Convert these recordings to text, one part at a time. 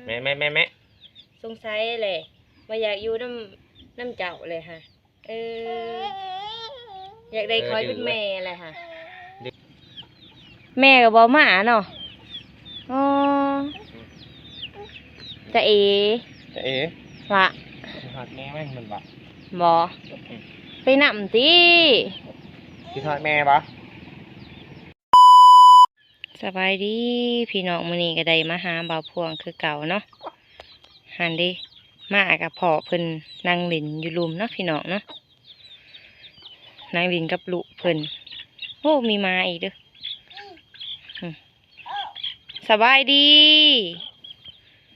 ແມ່ ແມ່ ແມ່ ແມ່ ສົງໄສແຫຼະ ວ່າຢາກຢູ່ນຳ ນຳເຈົ້າແຫຼະຫະ. ເອີ ຢາກໄດ້ຂ້ອຍເປັນແມ່ແຫຼະຫະ. ແມ່ກໍບໍ່ມາເນາະ. ອໍ ຈະເອ ຈະເອ ວະ ຊິຮອດແມ່ມັນ ມັນວະ ບໍ່ ອືມ ໄປນຳຕິ ຊິຮອດແມ່ບໍ່? ສະບາຍດີພີ່ນ້ອງ ມື້ນີ້ກໍໄດ້ມາຫາບ່າວພວງຄືເກົ່າເນາະ. ຫັ້ນເດ້ ມາກໍພໍ້ເພິ່ນນັ່ງຫຼິ້ນຢູ່ລຸ່ມເນາະພີ່ນ້ອງເນາະ ນັ່ງຫຼິ້ນກັບລູກເພິ່ນ. ໂອ້ ມີໝາອີກເດີ້. ອືມ ສະບາຍດີ.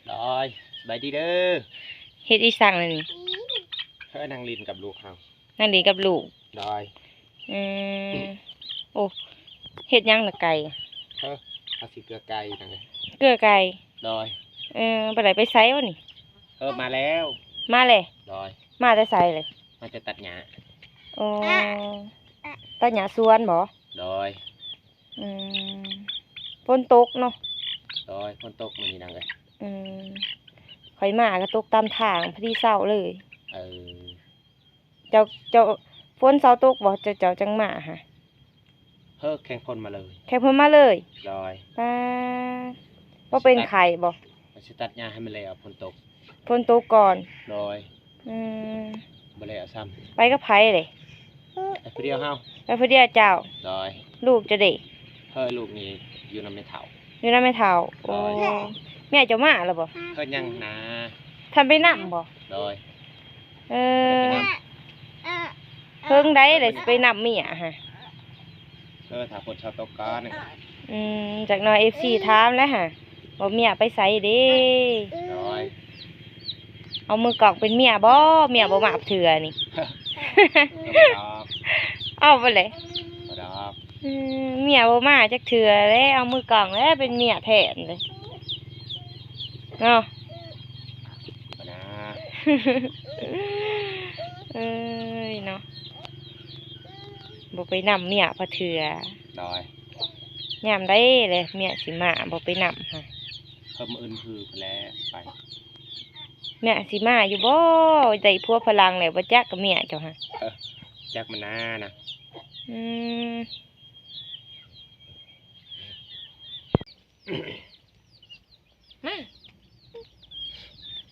ໂດຍ ສະບາຍດີເດີ້. ເຮັດອີ່ສັງລະນີ້? ເອີ ນັ່ງຫຼິ້ນກັບລູກເຮົາ. ນັ່ງຫຼິ້ນກັບລູກ. ໂດຍ. ອືມ ໂອ້ ເຮັດຫຍັງລະໄກ່? ເອີ ເຮົາຊິເກືອໄກ່ນະ. ເກືອໄກ່? ໂດຍ. ເອີ ບໍ່ໄດ້ໄປໃສວະນີ້? ເອີ ມາແລ້ວ. ມາແລ້ວ? ໂດຍ. ມາແຕ່ໃສເລີຍ? ມາແຕ່ຕັດຫຍ້າ. ໂອ້ ຕັດຫຍ້າສວນບໍ? ໂດຍ. ອືມ ຝົນຕົກເນາະ? ໂດຍ ຝົນຕົກມື້ນີ້ນະເອີຍ. ອືມ ຂ້ອຍມາກໍຕົກຕາມທາງ ພໍດີເຊົາເລີຍ. ເອີ ເຈົ້າ ເຈົ້າ ຝົນເຊົາຕົກບໍ ເຈົ້າ ເຈົ້າຈັ່ງມາຫະ? ເຮີ ແຂ່ງຝົນມາເລີຍ. ແຂ່ງຝົນມາເລີຍ? ໂດຍ. ປາ ບໍ່ເປັນໄຂ້ບໍ? ຂ້ອຍຊິຕັດຫຍ້າໃຫ້ມັນແລ້ວ ຝົນຕົກ. ຝົນຕົກກ່ອນ? ໂດຍ. ອືມ ບໍ່ແລ້ວຊ້ຳ. ໄປກັບໃຜເດ? ໄປຜູ້ດຽວເຮົາ. ໄປຜູ້ດຽວເຈົ້າ? ໂດຍ. ລູກເຈົ້າເດ? ເຮີ ລູກນີ້ຢູ່ນຳແມ່ເຖົ້າ. ຢູ່ນຳແມ່ເຖົ້າ. ໂອ້ ໂດຍ. ແມ່ເຈົ້າມາແລ້ວບໍ? ເຮີ ຍັງນາ. ທ່ານໄປນຳບໍ? ໂດຍ. ເອີ ບໍ່ໄດ້ໄປນຳ. ເຫິງໃດແຫຼະຊິໄປນຳເມຍຫະ? ເອີ ຖ້າຝົນເຊົາຕົກກ່ອນ. ອືມ ຈັກໜ່ອຍເອັຟຊີຖາມແລ້ວຫະ ວ່າເມຍໄປໃສເດ້? ໂດຍ. ເອົາມືກ້ອງເປັນເມຍບໍ? ເມຍບໍ່ມາເທື່ອນີ້. ເອົາບໍ່ດອກ. ເອົາບໍ່ແຫຼະ? ບໍ່ດອກ. ອືມ ເມຍບໍ່ມາຈັກເທື່ອແລ້ວ ເອົາມືກ້ອງແລ້ວເປັນເມຍແທນເລີຍເນາະ. ບໍ່ນາ. ເອີຍເນາະ ບໍ່ໄປນຳເມຍພະເທື່ອ. ໂດຍ. ຍາມໃດແຫຼະເມຍຊິມາ ບໍ່ໄປນຳຫະ? ເພິ່ນມື້ອື່ນຄືພຸ້ນແຫຼະໄປ. ເມຍຊິມາຢູ່ບໍ່? ໄດ້ຜົວຝຣັ່ງແລ້ວບໍ່ຈັກ ກັບເມຍເຈົ້າຫະ? ເອີ ຈັກມັນນານະ. ອືມ ມາ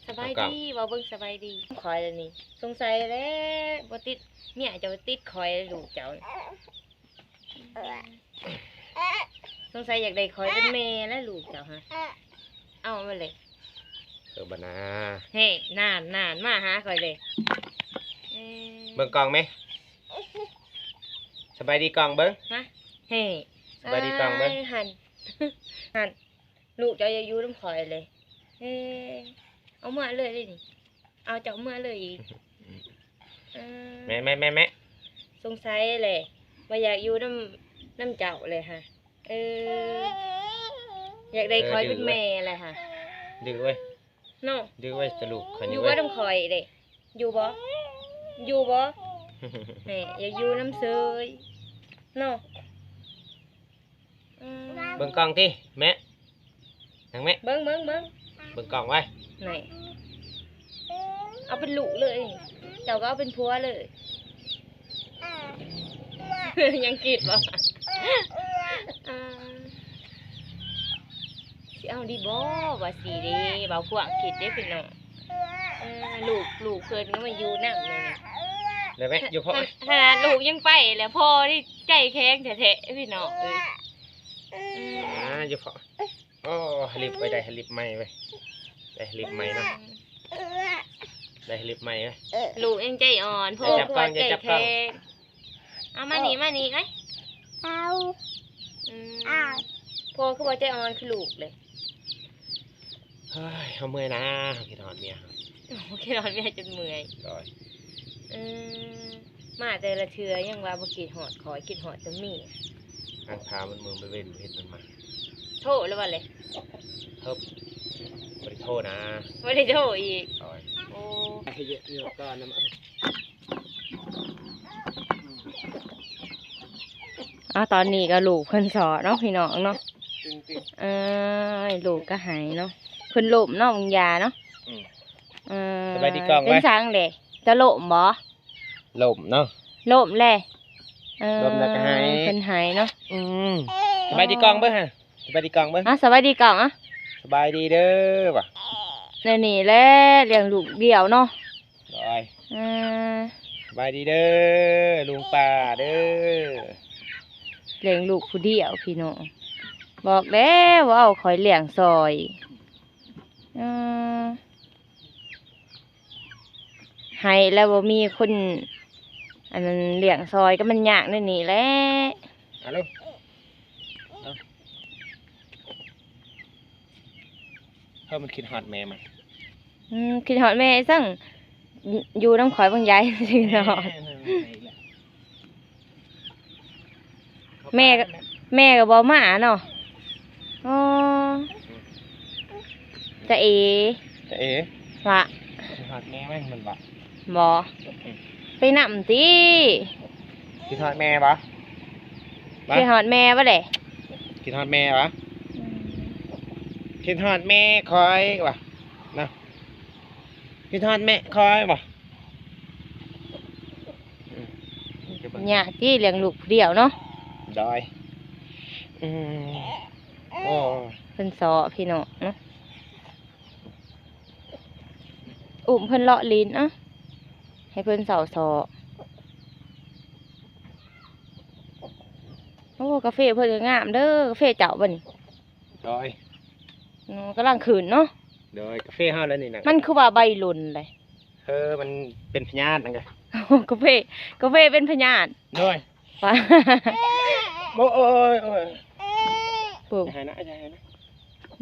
ສະບາຍດີ. ເອົາກ່ອນ ເວົ້າເບິ່ງ ສະບາຍດີ. ຂ້ອຍລະນີ້ ສົງໄສແຫຼະ ບໍ່ຕິດເມຍເຈົ້າ ຕິດຂ້ອຍ ລູກເຈົ້າ. ສົງໄສຢາກໄດ້ຂ້ອຍເປັນແມ່ແຫຼະ ລູກເຈົ້າຫະ. ເອົາມາເລີຍ. ເອີ ບັດນາ. ເຮ ນານໆ ມາຫາຂ້ອຍເລີຍ. ເອີ ເບິ່ງກ້ອງແມະ. ສະບາຍດີກ້ອງເບິ່ງ. ຮະ ເຮ ສະບາຍດີກ້ອງເບິ່ງ. ຫັ້ນ ຫັ້ນ ລູກເຈົ້າຢາກຢູ່ນຳຂ້ອຍເລີຍ. ເອີ ເອົາເມືອເລີຍເດ້ນີ້. ເອົາເຈົ້າເມືອເລີຍອີກ. ເອີ ແມ່ ແມ່ ແມ່ ແມ່ ສົງໄສແຫຼະ ວ່າຢາກຢູ່ນຳ ນຳເຈົ້າແຫຼະຫະ. ເອີ ຢາກໄດ້ຂ້ອຍເປັນແມ່ແຫຼະຫະ. ດື້ເວີຍ ເນາະ ດື້ເວີຍ ຕະລຸກ. ຢູ່ບໍ່ນຳຂ້ອຍເດ້? ຢູ່ບໍ່? ຢູ່ບໍ່? ແໝ ຢາກຢູ່ນຳເຊີຍເນາະ. ອືມ ເບິ່ງກ້ອງຕິແມ່. ນາງແມ່ ເບິ່ງ ເບິ່ງ ເບິ່ງ ເບິ່ງກ້ອງໄວ້. ນີ້ ເອົາເປັນລູກເລີຍ ເຈົ້າກໍເອົາເປັນຜົວເລີຍ. ຍັງຄິດບໍ່? ອ່າ ຊິເອົາດີບໍ່ວ່າຊີ້ເດ້ ບ່າວພວງຄິດເດ້ພີ່ນ້ອງ. ເອີ ລູກ ລູກເພິ່ນກໍມາຢູ່ນຳແລ້ວນີ້. ແລ້ວແມ່ຢູ່ພໍ່ ຂະໜາດລູກຍັງໄປແລ້ວ ພໍ່ນີ້ໃຈແຂງແທ້ໆ ພີ່ນ້ອງເອີຍ. ອືມ ອ່າ ຢູ່ພໍ່. ໂອ້ ຮະລິບໄວ້ ໄດ້ຮະລິບໃໝ່ເວີຍ ໄດ້ຮະລິບໃໝ່ເນາະ. ອືມ ໄດ້ຮະລິບໃໝ່ເວີຍ. ລູກຍັງໃຈອ່ອນ ພໍ່ຄືວ່າໃຈແຂງ. ເອົາມານີ້ ມານີ້ເອີຍ. ເອົາ ອືມ ພໍ່ຄືວ່າໃຈອ່ອນຄືລູກເລີຍ. ເຮີ້ຍ ເຮົາເມື່ອຍນາ ເຮົາຄິດຮອດເມຍ. ໂອ້ ຄິດຮອດເມຍຈົນເມື່ອຍ. ໂດຍ. ເອີ ມາແຕ່ລະເທື່ອຍັງວ່າບໍ່ຄິດຮອດຂ້ອຍ ຄິດຮອດແຕ່ເມຍ. ນັ່ງຖ້າມັນມື້ມັນເວັນ ບໍ່ເຫັນມັນມາ. ໂທແລ້ວບໍ່ເລີຍ? ເຮີ້ຍ ບໍ່ໄດ້ໂທນາ. ບໍ່ໄດ້ໂທອີກ. ໂດຍ. ໂອ້ ໃຫ້ເຍອະໆກ່ອນນະ. ອ່າ ຕອນນີ້ກໍລູກເພິ່ນຊໍເນາະ ພີ່ນ້ອງເນາະ. ຈິງໆ. ເອີຍ ລູກກໍໄຫ້ເນາະ ເພິ່ນລົ້ມເນາະ ບາງຢາເນາະ. ອືມ ເອີ ສະບາຍດີກ້ອງ ເປັນຫຍັງເດ ຈະລົ້ມບໍ່? ລົ້ມເນາະ ລົ້ມແຫຼະ. ເອີ ລົ້ມແລ້ວກໍໄຫ້ ເພິ່ນໄຫ້ເນາະ. ອືມ ສະບາຍດີກ້ອງເບິ່ງຫະ ສະບາຍດີກ້ອງເບິ່ງ ອາ ສະບາຍດີກ້ອງ ອາ ສະບາຍດີເດີວ່າ. ແນວນີ້ແຫຼະ ລ້ຽງລູກດຽວເນາະ. ໂດຍ ເອີ ສະບາຍດີເດີ ລຸງປ້າເດີ ລ້ຽງລູກຜູ້ດຽວພີ່ນ້ອງ. ບອກແລ້ວວ່າເອົາຂ້ອຍລ້ຽງຊ່ອຍ. ເອີ ໃຫ້ແລ້ວບໍ່ມີຄົນ ອັນນັ້ນ ລ້ຽງຊ່ອຍກໍມັນຍາກແນວນີ້ແຫຼະ. ອາ ເອີ ມັນຄິດຮອດແມ່ມັນ. ອືມ ຄິດຮອດແມ່ຊັ້ງ ຢູ່ນຳຂ້ອຍບາງຢາຍຊິເນາະ. ແມ່ ແມ່ກໍບໍ່ມາເນາະ. ອໍ ຈະເອ ຈະເອ ວ່າ ຄິດຮອດແມ່ມັນ ມັນວ່າ. ບໍ່ ອືມ ໄປນຳຕິ. ຄິດຮອດແມ່ບໍ່? ບໍ່ ຄິດຮອດແມ່ບໍ່ເດ? ຄິດຮອດແມ່ບໍ່? ອືມ ຄິດຮອດແມ່ຂ້ອຍວ່ານະ. ຄິດຮອດແມ່ຂ້ອຍບໍ່? ອືມ ຍາກຕິລ້ຽງລູກຜູ້ດຽວເນາະ. ໂດຍ ອືມ ໂອ້ ເພິ່ນເຊາະພີ່ນ້ອງເນາະ. ອຸ້ມເພິ່ນເລາະຫຼິ້ນ ເອົາ ໃຫ້ເພິ່ນເຊົາເຊາະ. ໂອ້ ກາເຟເພິ່ນກໍງາມເດີ. ກາເຟເຈົ້າບໍ່ນີ້? ໂດຍ ອືມ ກຳລັງຂຶ້ນເນາະ. ໂດຍ ກາເຟເຮົາແລ້ວນີ້ນະ. ມັນຄືວ່າໃບຫຼົ່ນເດ? ເອີ ມັນເປັນພະຍາດນັ້ນກະ. ກາເຟ ກາເຟເປັນພະຍາດ. ໂດຍ ໂອ້ຍ ໂອ້ຍ ໂອ້ຍ ປູກ ຢ່າໄຫ້ນະ ຢ່າໄຫ້ນະ.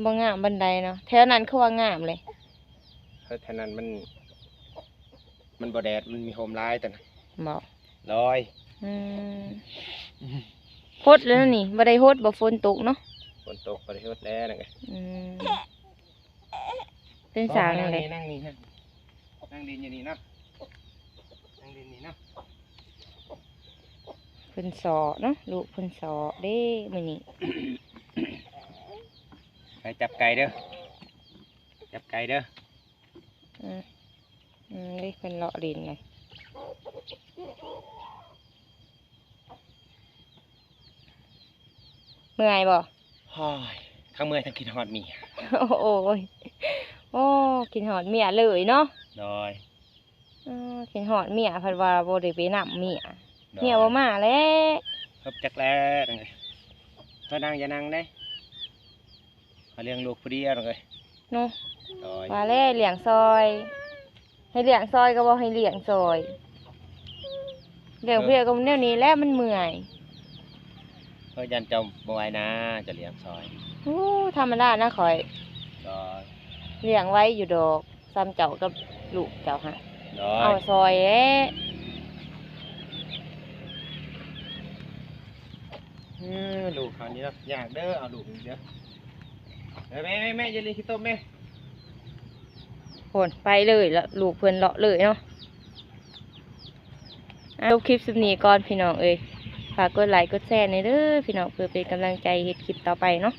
ບໍ່ງາມປານໃດເນາະ. ແຖວນັ້ນຄືວ່າງາມເລີຍ. ເອີ ແຖວນັ້ນມັນ ມັນບໍ່ແດດ ມັນມີຮົ່ມຫຼາຍຕອນນັ້ນ. ບໍ່? ໂດຍ ອືມ ຫົດແລ້ວນີ້ ບໍ່ໄດ້ຫົດບໍ່ ຝົນຕົກເນາະ. ຝົນຕົກບໍ່ໄດ້ຫົດແລ້ວນັ້ນກະ. ອືມ ເປັນສາງແຫຼະ. ນັ່ງນີ້ ນັ່ງນີ້ ນັ່ງ ນັ່ງຫຼິ້ນຢູ່ນີ້ເນາະ ນັ່ງຫຼິ້ນນີ້ເນາະ. ເພິ່ນເຊາະເນາະ ລູກເພິ່ນເຊາະເດ້ມື້ນີ້. ໄປຈັບໄກ່ເດີ ຈັບໄກ່ເດີ. ອືມ ອືມ ເດ້ ເພິ່ນເລາະຫຼິ້ນນະ. ເມື່ອຍບໍ່? ໂອ້ຍ ທັງເມື່ອຍທັງຄິດຮອດເມຍ. ໂອ້ຍ ໂອ້ ຄິດຮອດເມຍເລີຍເນາະ. ໂດຍ ເອີ ຄິດຮອດເມຍ ພັດວ່າບໍ່ໄດ້ໄປນຳເມຍ. ໂດຍ ເມຍບໍ່ມາແລ້ວ. ເພິ່ນຈັກແລ້ວ ເພິ່ນນັ່ງ ຢ່ານັ່ງເດ້. ເຮົາລ້ຽງລູກຜູ້ດຽວນ້ອງເອີຍເນາະ. ໂດຍ ວ່າແລ້ວລ້ຽງຊ່ອຍ ໃຫ້ລ້ຽງຊ່ອຍກໍບໍ່ໃຫ້ລ້ຽງຊ່ອຍ. ລ້ຽງຜູ້ດຽວກໍແນວນີ້ແຫຼະ ມັນເມື່ອຍ. ເອີ ຢ້ານເຈົ້າບໍ່ໄຫວນາ ຈະລ້ຽງຊ່ອຍ. ໂອ້ ທຳມະດານະຂ້ອຍ. ໂດຍ ລ້ຽງໄຫວຢູ່ດອກ ສ່ຳເຈົ້າກັບລູກເຈົ້າຫັ້ນ. ໂດຍ ເອົາຊ່ອຍແຫຼະ. ເອີ ລູກເຮົານີ້ເນາະ ຍາກເດີ ເອົາລູກນີ້ເດີ. ເອີ ແມ່ ແມ່ ແມ່ ຢ່າຫຼິ້ນຂີ້ຕົມແມ່. ໂພນ ໄປເລີຍລະ ລູກເພິ່ນເລາະເລີຍເນາະ. ຈົບຄລິບສ່ຳນີ້ກ່ອນພີ່ນ້ອງເອີຍ. ຝາກກົດໄລກົດແຊແດ່ເດີພີ່ນ້ອງ ເພື່ອເປັນກຳລັງໃຈເຮັດຄລິບຕໍ່ໄປເນາະ.